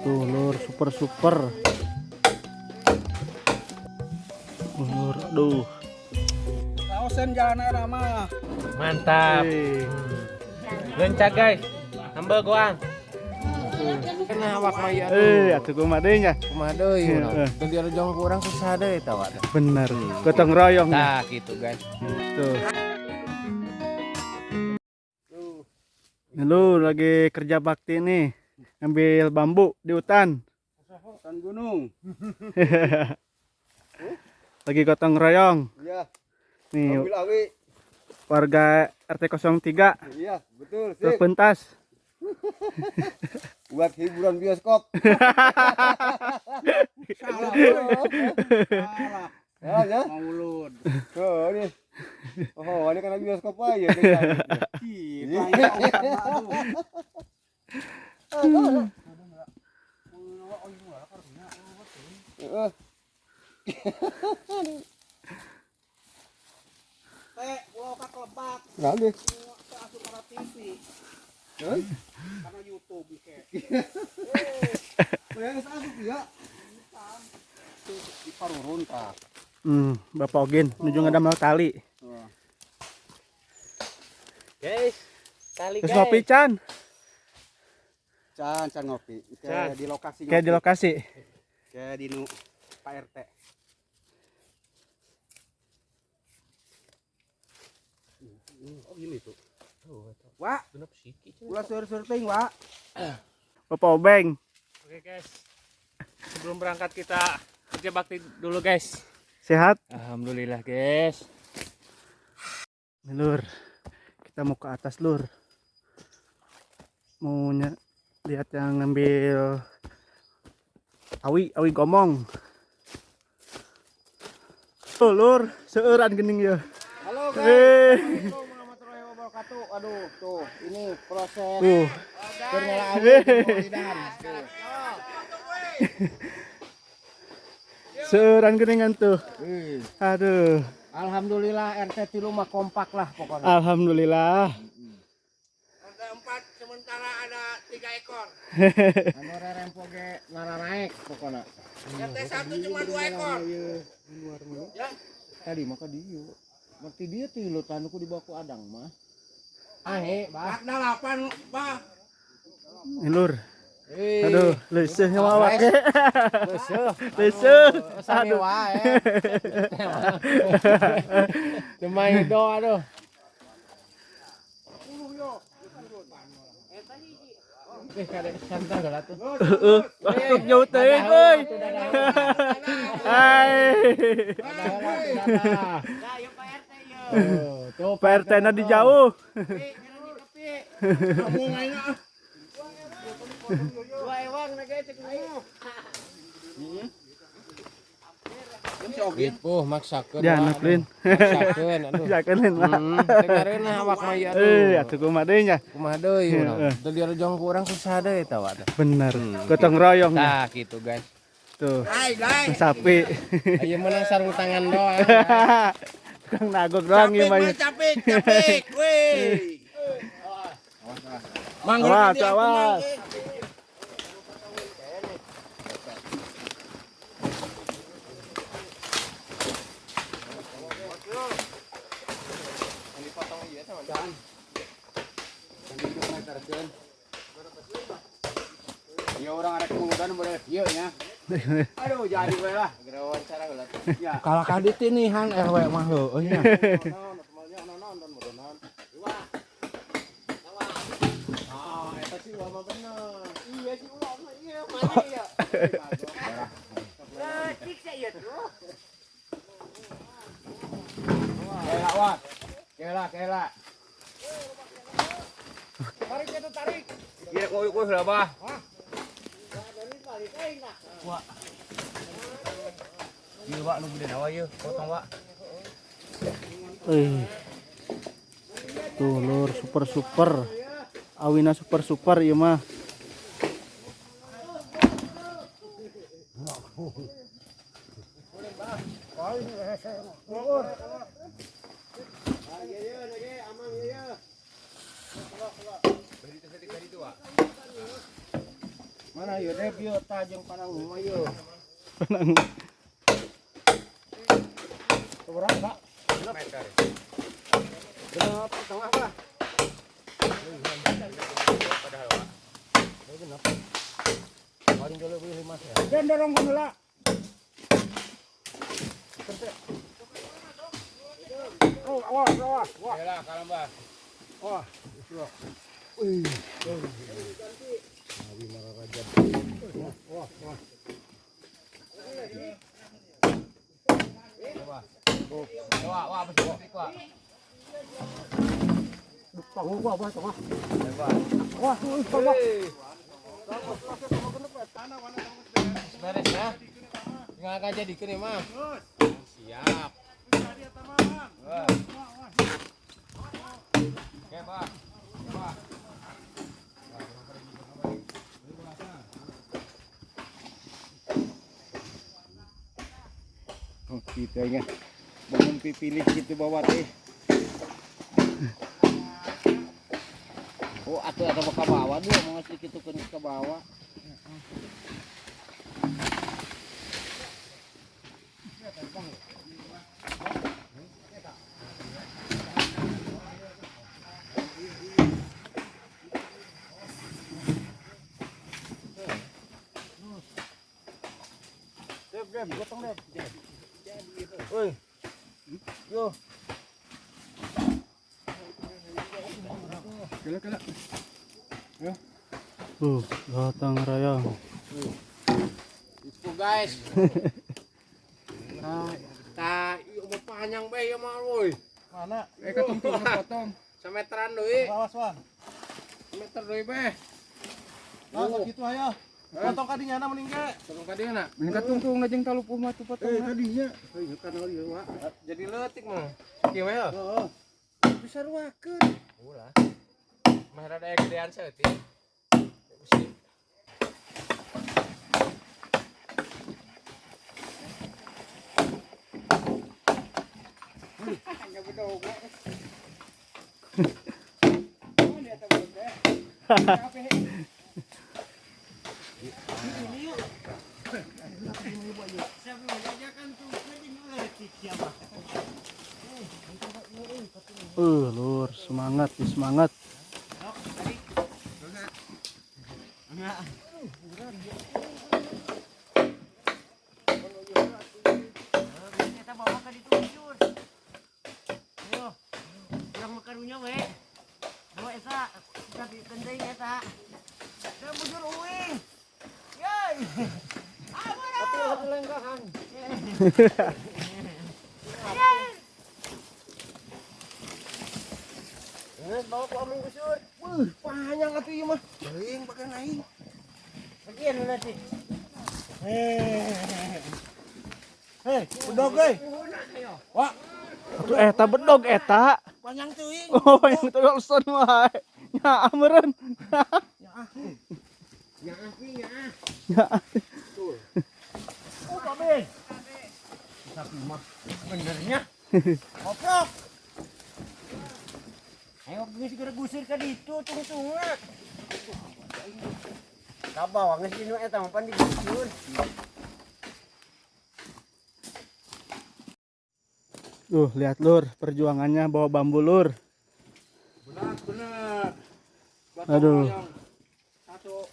Tuh lur, super super. Lur, aduh. Kaosen jalan era mah. Mantap. Lencak guys. Sambal goang. Kena awak mah ieu. Eh, atuh kumaha deui nya? Kumaha deui urang. Teu diarojong ku urang susah deui eta wa. Bener. Gotong royong. Tah gitu guys. Tuh. Ini lu lagi kerja bakti nih, ngambil bambu di hutan. Hutan gunung. Lagi gotong royong. Iya. Nih Ambil awi. warga RT 03. Iya, betul sih. Pentas. Buat hiburan bioskop. Salah. Salah. Ya, ya. Maulud. Oh, ini. Oh, ini karena bioskop aja. Iya. Teh, ulah ka kelebak. Nah, deh. Asup kana TV. Karena YouTube ke. Kuliah geus asup ya. Di parurun tah. Bapak Ogin nuju ngadamel tali. Guys, tali Terus guys. ngopi Chan. Can, can ngopi. Kayak di lokasi. Kayak di lokasi. Kayak di nu Pak RT. Oh gini tuh. Wak, ulah sur-sur ting, Wak. Bapak Obeng. Oke guys. Sebelum berangkat kita kerja bakti dulu guys. Sehat? Alhamdulillah guys. Nih, lur. Kita mau ke atas lur. Mau lihat yang ngambil awi, awi gomong. Tuh lur, seueuran geuning ya. Halo guys. Assalamualaikum warahmatullahi wabarakatuh. Aduh, tuh ini proses keur ngala awi di Maulidan. Tuh. Seueuran geuningan tuh. Aduh. Alhamdulillah RT 3 mah kompak lah pokoknya. Alhamdulillah. RT 4 sementara ada 3 ekor. Anu rerempo ge nararaek pokoknya. RT 1 cuma 2 ekor. Ya. Tadi mah ka dieu. Berarti dia tilu tanu ku dibawa ku adang mah. Ahe, bah. 8, Pak. Nih, lur. Aduh, leuseuh nya awak ge. Leuseuh. Leuseuh. Sami wae. Cuma itu aduh. Kade santai heula tuh. Heeh, batuk jauh teuing euy. Hai. Tuh Pak RT na di jauh. Ripuh maksakeun. Ya, nuklin. Maksakeun aduh. Maksakeun lin lah. Teu ngareunah awak mah ieu aduh. Eh, atuh kumaha deui nya? Kumaha deui urang. Teu diarojong ku urang susah deui eta wa. Bener. Gotong royong. Tah gitu guys. Tuh. Hai guys. Sapi. Ayo menang sarung tangan doang. Tukang nagog doang ieu mah. Capik, capik. Weh. Awas, awas. Ya orang arek muludan boleh ieu nya. Aduh jadi we lah. Ya. Kalah ka ditinihan RW mah heueuh nya. Ah, eta si Uwa mah bener. Iya si Uwa mah ieu mana ieu. Kela wah. Kela kela. Tarik itu tarik. Iya, kok kok sudah bah. Wah. Iya, Wak, nu gede nawa ieu, potong, Wak. Tuh lur, super super. Awina super super ieu mah. Wak. Mana ieu deh bieu tajeng pananggung mah ieu. Pananggung. Seberapa, Pak? Meter. Genep setengah, Pak. Padahal, Wak. Genep. Paling jauh lebih 5 ya. Dan dorong heula. Oh, awas, awas. Wah. Yalah, kalem, Bah. Wah, itu. Wih. Nabi marah raja. Wah, wah. Wah. Wah, wah, besok wah. Tanggung gua, wah, wah. Wah, wah. Beres ya. Tinggal aja jadikeun ya, mah. Siap. Oke, Pak. Pak. Oh, gitu ya. Bangun pipilih gitu bawa teh. Oh, atuh ada ke bawah dua mau ngasih gitu ke bawah. Dep, dep, gotong dep. Woi. Yo. Kela kela. Ya. Gotong royong. Itu guys. Nah, ta ieu mah panjang bae ieu mah woi. Mana? Katong potong. Sameteran deui. Awas, Wan. Meter deui bae. Nah, gitu ayo. Potong kadinya na mending ge. Potong kadinya na. Mending katungtung na jeung talupuh mah tuh potong. Kadinya. Heuh, kan ieu wa. Jadi leutik mah. Kieu we heuh. Heeh. Bisa ruakeun. Ulah. Mah rada aya gedean saeutik. Besi. Lur, semangat, semangat. Kita bawa ke ditu jujur. Ayo. Urang mah karunya we. Bawa eta, tapi kendeng eta. Da bujur uing. Yey. Tapi lengkahan. Geus bawa ku aming gusur. Wih, panjang atuh ieu mah. Teuing bagian aing. Bagian nanti. Hei, bedog euy. Wah, Atuh eta bedog eta. panjang teuing. Oh, yang terus wae. Nya meureun. Nyaah pi nyaah. Nyaah. Oh, Babe. Tapi mah benernya. Koprok. Ayo geus geura gusur ka ditu tungtungna. Kabawa geus dinu eta mah pan digusur. Tuh, lihat lur, perjuangannya bawa bambu lur. Benar, benar. Aduh. Satu.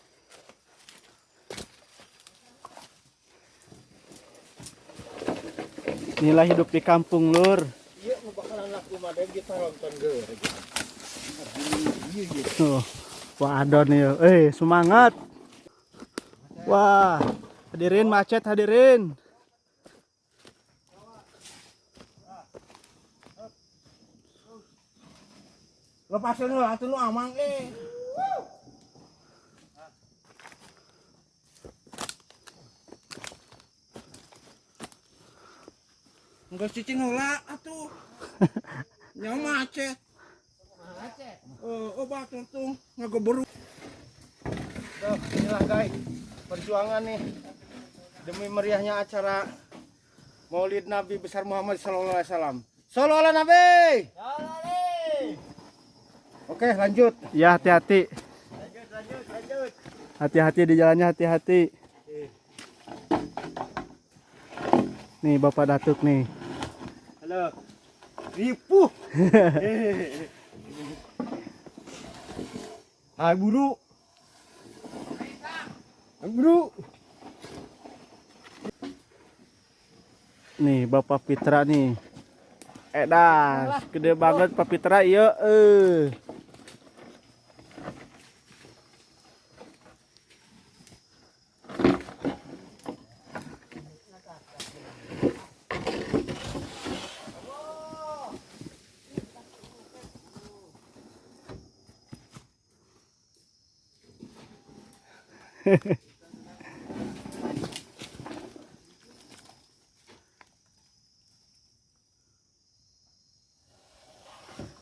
Inilah hidup di kampung lur. Ieu nu bakalan laku mah deui kita nonton geur. Tuh. Wah, adon ya. Semangat. Wah, hadirin macet hadirin. Lepasin heula atuh nu amang eh. Enggak cicing heula atuh. Nya macet. Macet. Oh, batur tuh ngageberu. Tuh, inilah guys, perjuangan nih demi meriahnya acara Maulid Nabi besar Muhammad sallallahu alaihi wasallam. Sallu ala Nabi. Oke, lanjut. Ya, hati-hati. Lanjut, lanjut. Hati-hati di jalannya, hati-hati. Nih Bapak Datuk nih. Halo. Ripuh. Hai buru. Hai buru. Nih Bapak Fitra nih. Edas, gede banget Pak Fitra iya.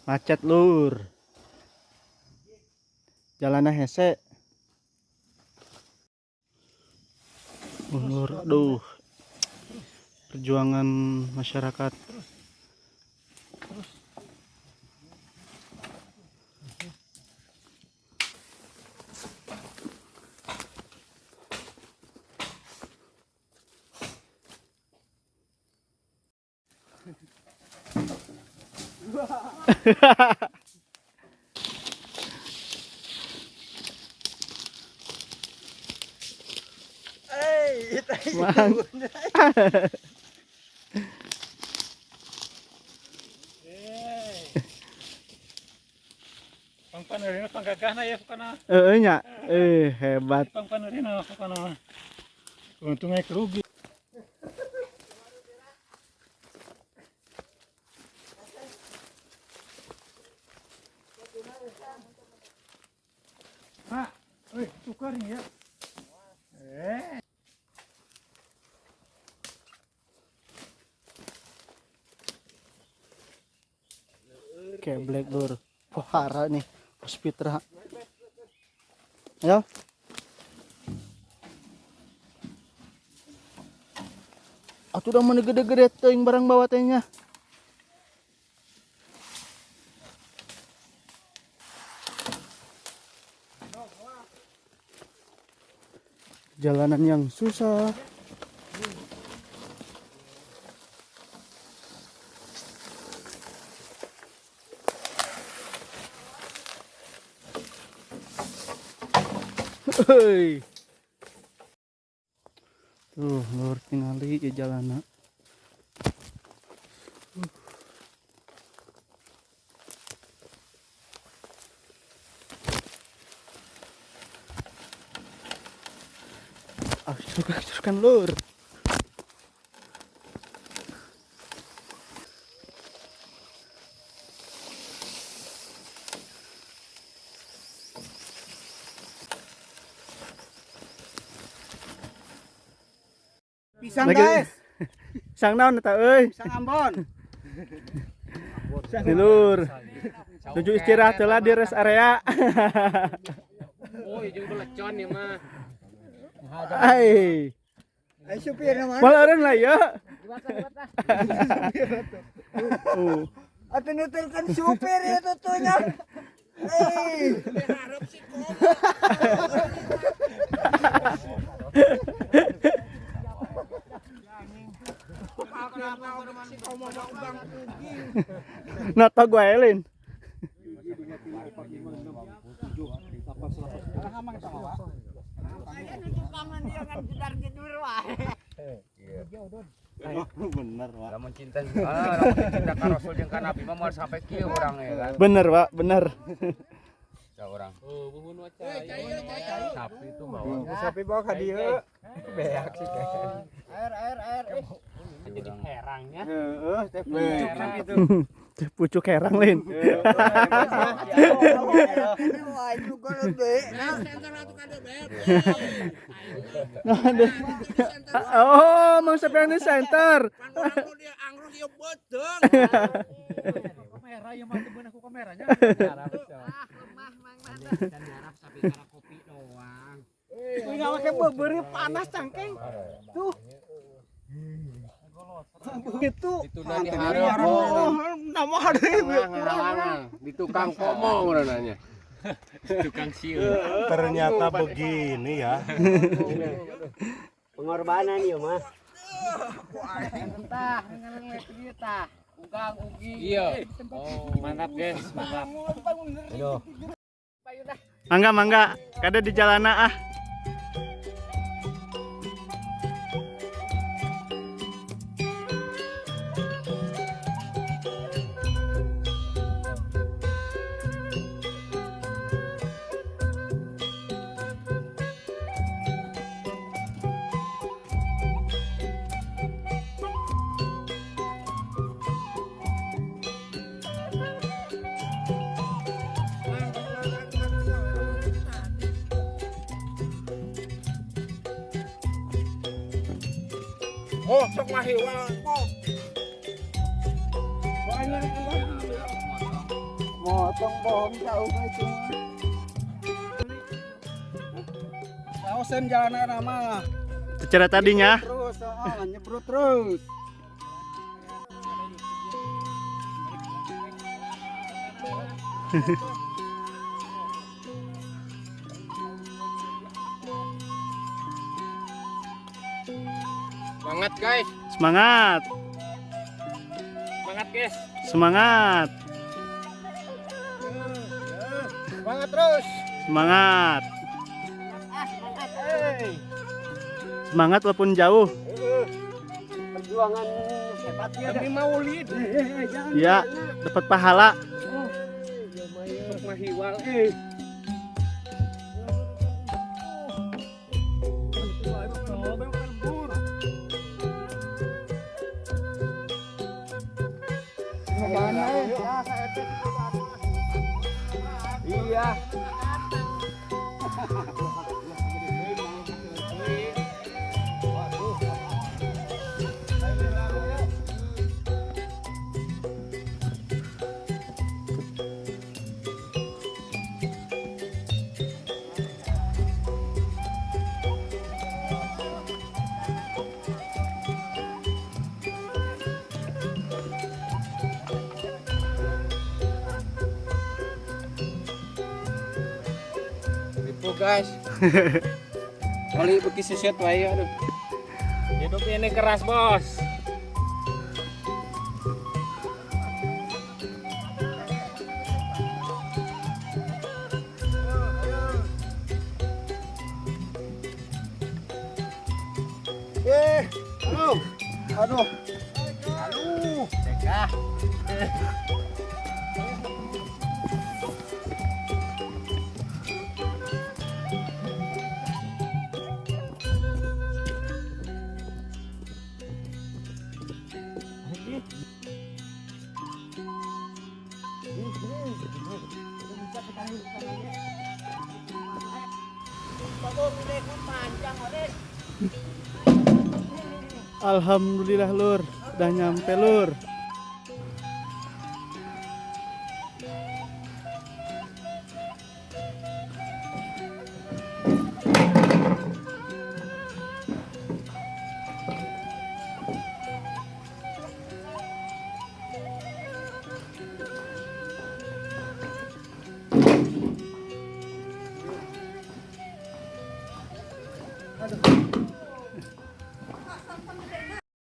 Macet lur. Jalannya hese. Lur, aduh. Perjuangan masyarakat. Mang. Pangpaneurina panggagahna ya pokona. Heeh nya. Hebat. Pangpaneurina pokona. Untungnya kerugi. Pak, tukar ya. Kayak black lur. Pohara nih, Bos Fitra. Ayo. Atuh udah mana gede-gede teuing barang bawa tehnya. Jalanan yang susah. Hei. Tuh, lur tingali di jalanan. Ah, teruskan lur. Pisang guys. Pisang naon eta euy? Pisang Ambon. Lur. Tuju istirahat heula di rest area. Oh, jeung belecon ieu mah. Ai. Ai supir na mana? Moal eureun lah ya. Atuh nuturkeun supir ya tutunya. Eh. Nata gue elin. Bener, Pak. Lamun cinta, lamun cinta ka Rasul jeung ka Nabi mah moal sampai kieu urang ya kan. Bener, Pak, bener. Sa urang. Oh, buhun waca. Sapi itu bawa. Sapi bawa ka dieu. Beak sih. Air. Jadi herangnya. Heeh, teh pucuk sapi itu. Teh pucuk herang lain. Oh, Mang Sapi yang di center. Kamera yang mah teu aku kameranya. Kopi doang. Kuy ngawake bebeuri panas cangkeng. Tuh. Gitu. Ditunda di hareup. Oh, nama deui Ngalangan di tukang komo nanya. Tukang sieu. Ternyata begini ya. Pengorbanan ieu mah. Entah, ngelek ieu tah. Ugang ugi. Iya. Oh, mantap guys, mantap. Aduh. Mangga mangga, kada di jalana ah. Oh, sok mah hewan. Motong bohong jauh itu. Lausen jalanan mah. Secara tadinya. Terus, nyebrut terus. Semangat guys. Semangat. Semangat guys. Semangat. Semangat terus. Semangat. Semangat walaupun jauh. Perjuangan hebatnya. Demi maulid. Ya, dapat pahala. Sok mah hiwal. Iya. Ribu guys. Oli beki seset wae aduh. Hidup ini keras, Bos. Aduh. Aduh. Aduh. Cekah. Alhamdulillah lur, udah nyampe lur.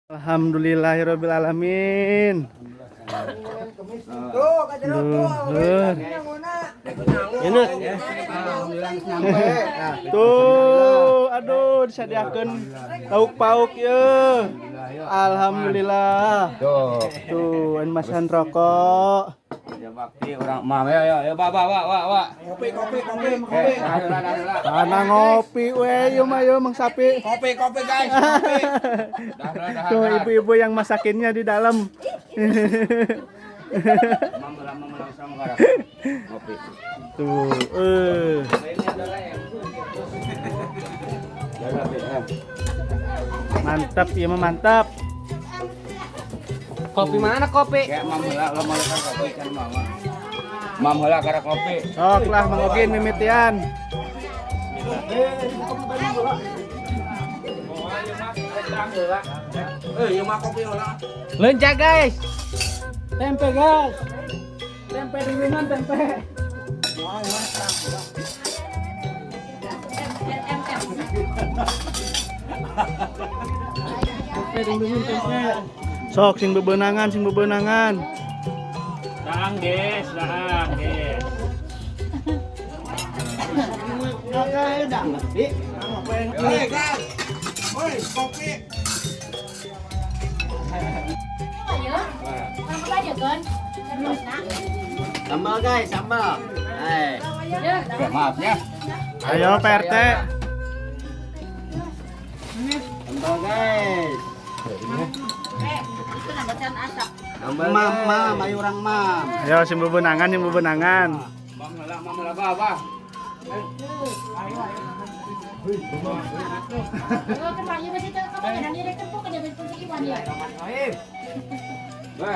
Alhamdulillahirabbil alamin. Tuh, aduh disadiakeun lauk pauk ye. Alhamdulillah. Tuh, an masan rokok. Kerja bakti orang mam ya ya ya ba ba ba ba ba. Kopi kopi kopi kopi. Tanah ngopi we, yo mah yo Mang Sapi. Kopi kopi guys, kopi. Tuh ibu-ibu yang masakinnya di dalam. Ngopi. Tuh, Mantap ya mah mantap. Kopi mana kopi? Kayak mam heula lo mau kopi kan mama. Mam heula karek kopi. Sok lah Mang Ogin mimitian. Ieu mah kopi heula. Lencak guys. Tempe guys. Tempe di winan tempe. Sok sing bebenangan, sing bebenangan. Daang, guys, daang, guys. Sambal guys, sambal. Eh. Maaf ya. Ayo Pak RT. Sambal guys. Mam, mam, ayo orang mam. Ayo sing bebenangan, sing bebenangan. Bang lah, mam lah, bah. Bah,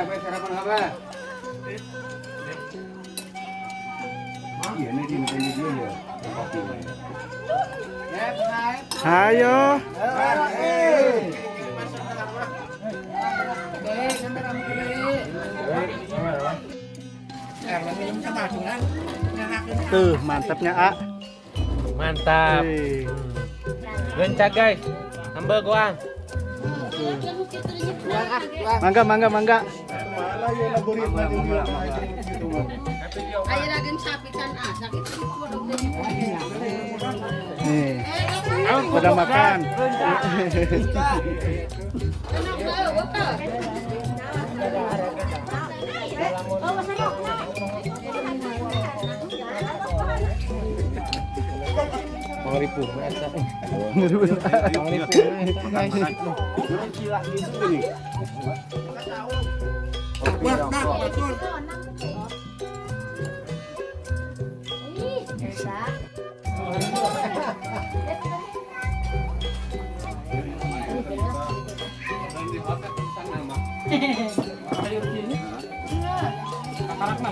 bah sarapan apa? Iya, ini di dia ya. Ayo. Tuh, mantapnya A. Mantap. Hei. Gencak guys. Sambal goang. Mangga, mangga, mangga. Nih, pada makan.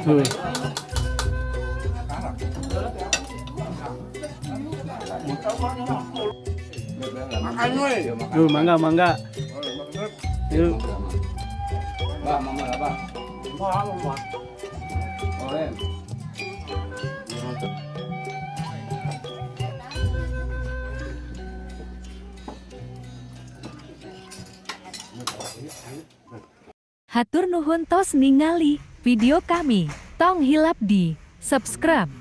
Tuh. Tuh, mangga, mangga. Yuk. Bah, mama lah, bah. Boleh. Hatur nuhun tos ningali video kami. Tong hilap di subscribe.